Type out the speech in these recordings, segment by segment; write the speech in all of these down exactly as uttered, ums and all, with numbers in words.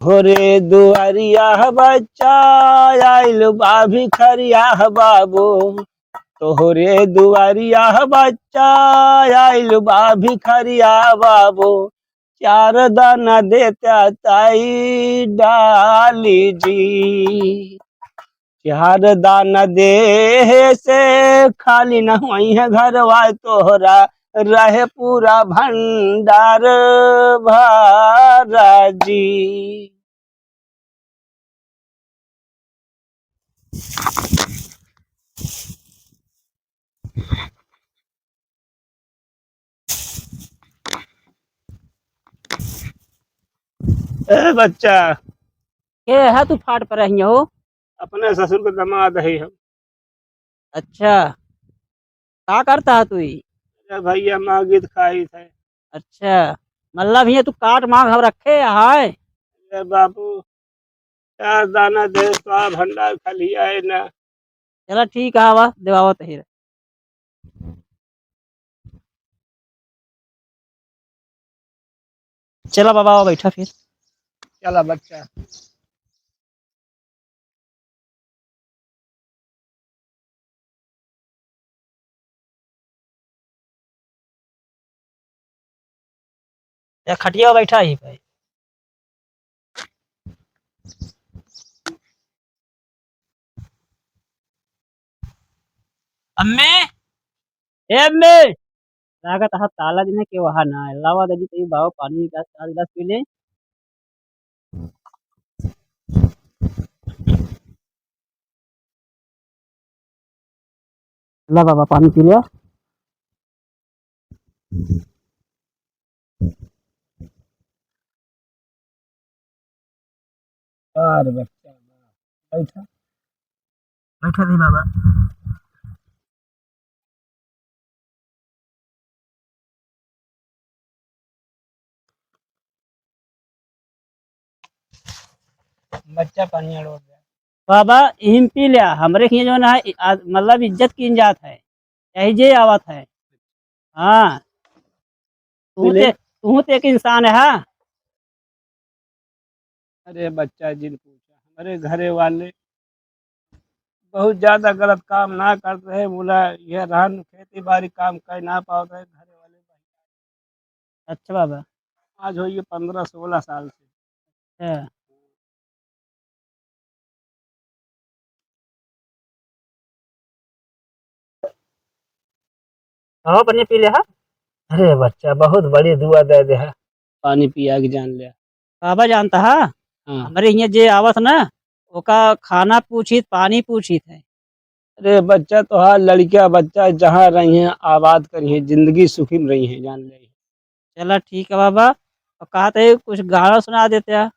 तोहरे दुआरिया बच्चा आइल बा भिखरिया बाबू, तोहरे दुआरिया बच्चा आइल बा भिखरिया बाबू, चार दाना देता ताई डाली जी। चार दाना देहे से खाली न होइहैं घरवा तोहरा, रहे पूरा भंडार भरा जी। ए बच्चा। के है तू फाट पर रही हो? अपने ससुर के दामाद है हम। अच्छा, का करता है तू ई? अरे भैया, मांगित खाई थे। अच्छा, मतलब ये तू काट मांग हम रखे है? अरे बाबू, चार दाना दे तो आ भंडार खाली आए ना। चला ठीक है, आवा देवावत है। चला बाबा, आवा बैठा फिर। चला बच्चा। या खटिया बैठा ही भाई। अम्मे, ए अम्मे, लागत है ताला दिन है के वहाँ ना है। लावा दादी, तेरी बाबा पानी निकाल, चार गिलास पी ले। ला बाबा, पानी पी लिया। अरे बच्चा, बैठा, बैठा नहीं बाबा। बच्चा पानी अड़ोर दे। बाबा, इहिम पी लिया, हमरे हियाँ जौन है, आ, मतलब इज्जत कीन जात है, यही जे आवत है। हाँ, तू पी ले। ते, तू ते एक इंसान है, हाँ। अरे बच्चा, जिन पूछा, हमारे घरे वाले बहुत ज्यादा गलत काम ना करत रहे, बोला, यह रहन खेती बाड़ी काम कर ना पावत रहे घरे वाले। अच्छा बाबा। आज होइए पन्द्रह सोलह साल से। अच्छा। हाँ, पानी पी ले, हाँ। अरे बच्चा, बहुत बड़ी दुआ दे दे है। पानी पिया के जान ले। बाबा जानता है, हाँ। हमरे हियाँ जे आवत ना, ओका खाना पूछित, पानी पूछित है। अरे बच्चा, तोहार लड़किया बच्चा जहाँ रही हैं, आबाद करी हैं, जिंदगी सुखी में रही हैं, जान ले। चला ठीक है बाबा, और कहा थे कुछ गाना सुना देते हैं।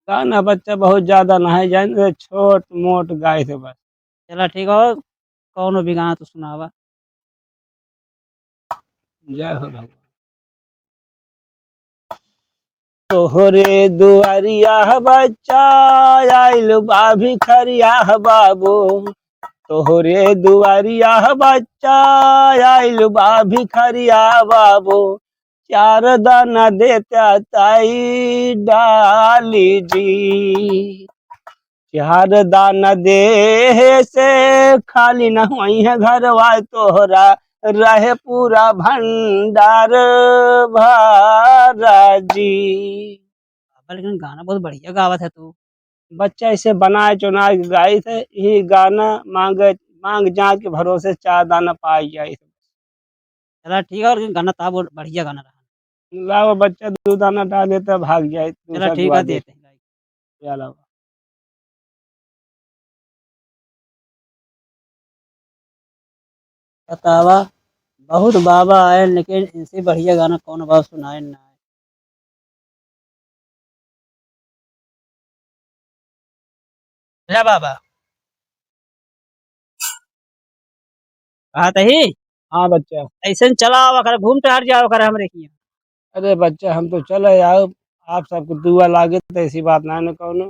गाना बच्चा बहुत ज्यादा ना है, जान दे, छोट मोट गाए थे बस। चला ठीक है, कौनो भी गाना तो सुनावा। जय हो भगवान। तोहरे दुआरिया बच्चा आइल बा भिखरिया बाबू, तोहरे दुआरिया बच्चा आइल बा भिखरिया बाबू, चार दाना देता ताई डाली जी। चार दाना देहे से खाली न होइहैं घरवा तोहरा, रहे पूरा भंडार भरा जी। बाबा, लेकिन गाना बहुत बढ़िया गावत है तू। बच्चा इसे बनाए चुनाए के गाई थे, यही गाना मांगे, मांग जांच के भरोसे चार दाना पाई जाई थे। चला ठीक है, और गाना था बहुत बढ़िया गाना रहा। लाओ बच्चा, दो दाना डाल देता, भाग जाए, चला दूसरा ठीक दुआ है, दे। देते हैं। चला। बतावा, बहुत बाबा आए, लेकिन इनसे बढ़िया गाना कौन बाबा सुनाए ना आए। ले बाबा। कहा तही? हाँ बच्चा। ऐसे न चला आवा कर, घूम टहर जावा कर हमरे हियाँ। अरे बच्चा, हम तो चले आओ, आप सबको दुआ लागे तो ऐसी बात ना न कौनो।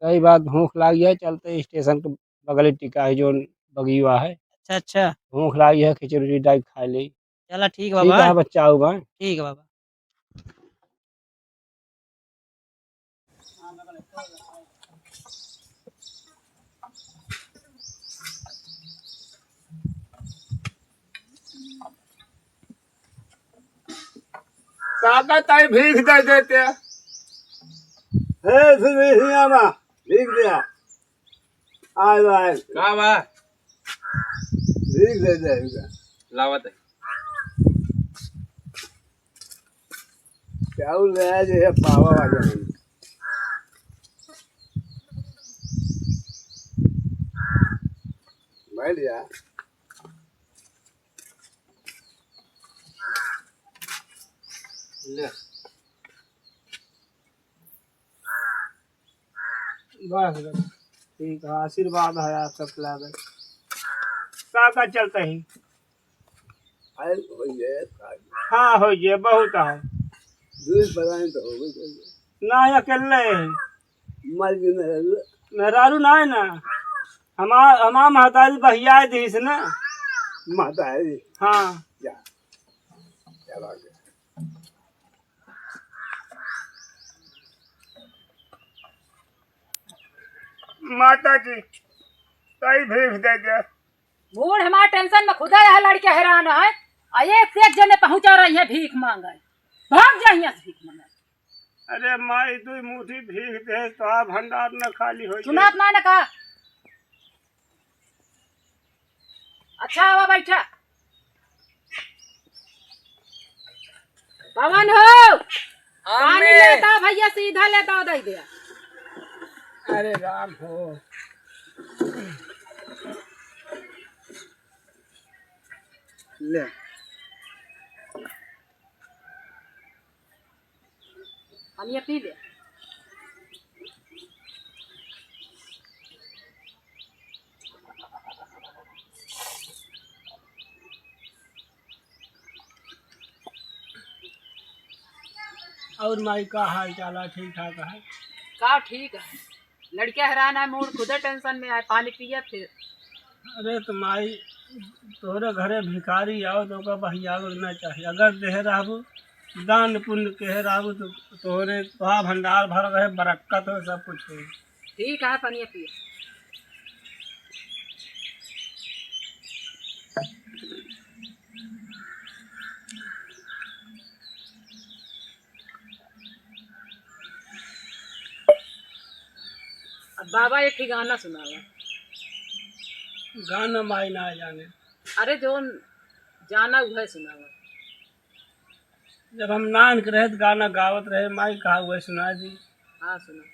कई बात भूख लाग जाए, चलते स्टेशन के बगल टिका है जो बगिया है। अच्छा, अच्छा। भूख लाग है, खिचड़ी उचड़ी डाल के खा ले। चला ठीक ठीक बाबा। है बच्चा, आऊ बा। ठीक है बाबा। काका ताई भीख दे देते। हे सुनील सिंह मामा, भीख दिया। आए, आए। का बा? भीख दे दे इनका। लावत है। चाउर ले आए, जे है पावा वाला है। बैठ जा। ले। बस, बस। ठीक है, आशीर्वाद है आप सबके लागे। का का चलता है? अरे, हो गया, का हाँ, हो गया, बहुत है। दूध पलायन तो हो गई, हो गई। ना, अकेले है। मर गई मेहरारू। मेहरारू ना है ना। हमार, हमार महतारी बहिया दीस ना। महतारी? हाँ। जा। चला गया। माता जी, कई भीख दे दे। मूड हमार टेंशन में खुदा यह लड़के हैरान है। आ एक से एक जने पहुंचा रही है भीख मांगे। भाग जा हियां से भीख मांगे। अरे माई, दुई मुट्ठी भीख दे, तो आ भंडार न खाली हो जाए। सुनात ना न का? अच्छा, आवा बैठा। पवन हो, हाँ, पानी अम्मे। लेता भैया, सीधा लेता दे दे। अरे राम हो। ले। पानी पी ले। और माई का हाल चाल है? ठीक ठाक है? का ठीक है? लड़का हैरान है, मूड खुदे टेंशन में है, पानी पिए फिर। अरे तो माई, तोहरे घरे भिखारी आओ तो ओकर बहियावे के ना चाहिए। अगर देह रहबू, दान पुण्य केहे रहबू तो तोहरे, तोहार भंडार भर रहे, बरक्कत हो, सब कुछ हो। ठीक है, पानी पिए। अब बाबा एक ही गाना सुनावा। गाना माई ना जाने। अरे जो जाना वह सुनावा। जब हम नान के रहे तो गाना गावत रहे, माई कहा वह सुना दी। हाँ सुना।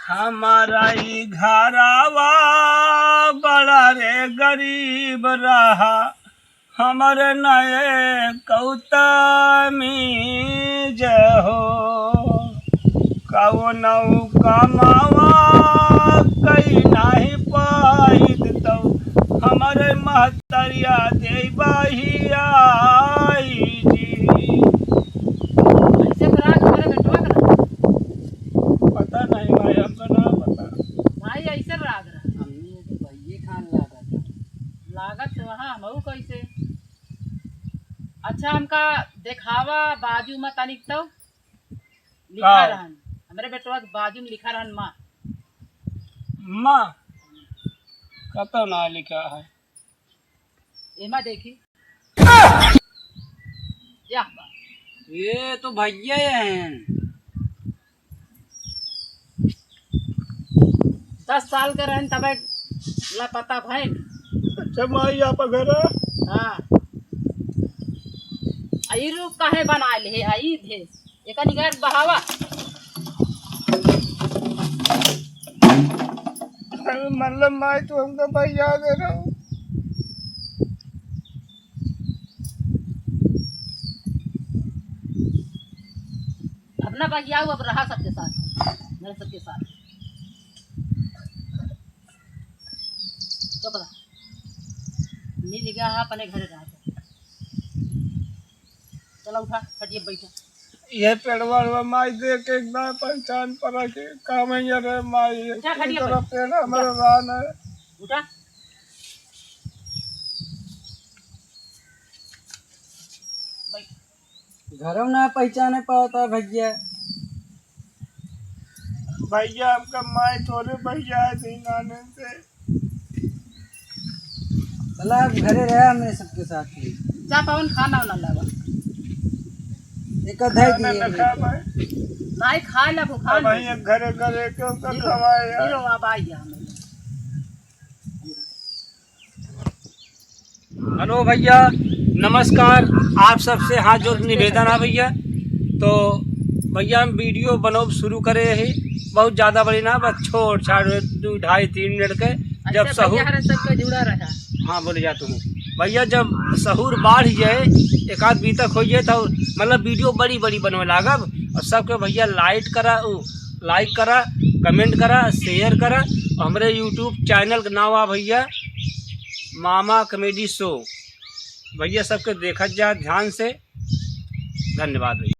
हमारा ई घरावा बड़ा रे गरीब रहा, हमरे नए कौतमी जहो, कौनौ कमावा कई नाही पाइत तौ, हमरे महतरिया देबहियाई जी। ऐसे तो राग हमरे बेटवा का ना। पता नहीं भाई, हमको ना पता। भाई ऐसे राग रहा। हमनी तो भैये खान लागत। लागत तो वहाँ हमहू कैसे। अच्छा, हमका देखावा बाजू में तनिक तो लिखा का? रहन। हमरे बेटवा के बाजू में लिखा रहन माँ। माँ? कतो ना लिखा है। एमा देखी। या बा। ये तो भैया हैं। दस साल के रहन तबे लापता भइन। अच्छा माई, आपा घर है? हाँ। आ ई रूप काहे बना ले है? आ ई भेष। एका निगार बहावा। अरे मतलब माई, तू हमका भैया दे रहा हूँ। अपना बहियाऊ अब रहा सबके साथ, मेरे सबके साथ। चुप रहा। मिल गया है अपने घरे रहा। चला उठा, खटिया बैठा। ये पेड़वा वेड़वा माई देख के एकदम पहचान पड़ा के काम है ये रे माई। उठा, खटिया इतना बैठ। पेड़ हमारा उठा। रान है। उठा। बैठ। घरौ ना पहचाने पावत है भइया। भइया, हमका माई तोरे भइया है, दीनानंद से। भला अब घरे रहा हमरे सबके साथ ही। जा पवन, खाना वाना लावा। एक धै खाना दिए न हैं। खा भाई। नाहीं खाए ला, भूखा अब नहीं। भाई, एक घरे घरे के ओकर हीरो, खवाए यार। हीरो अब आई गया हमें। हेलो भइया, नमस्कार। आप सबसे हाथ जोड़ के निवेदन है भइया, तो भइया हम वीडियो बनोब शुरू करे ही, बहुत ज्यादा बड़ी ना, बस छोट छाट दू ढाई तीन मिनट के। जब ऐसे सहूर भइया हरे सबके जुड़ा रहा। हाँ, बोले जात हूँ भइया, जब सहूर बाढ़ जाए, एक आध बीतक हो जाए, तो मतलब वीडियो बड़ी बड़ी बनवे लागब। और सबके भइया लाइक करा, उ, लाइक करा, कमेंट करा, शेयर करा। और हमरे YouTube चैनल का नाम आ भइया मामा कॉमेडी शो। भइया सबके देखत जा ध्यान से। धन्यवाद भइया।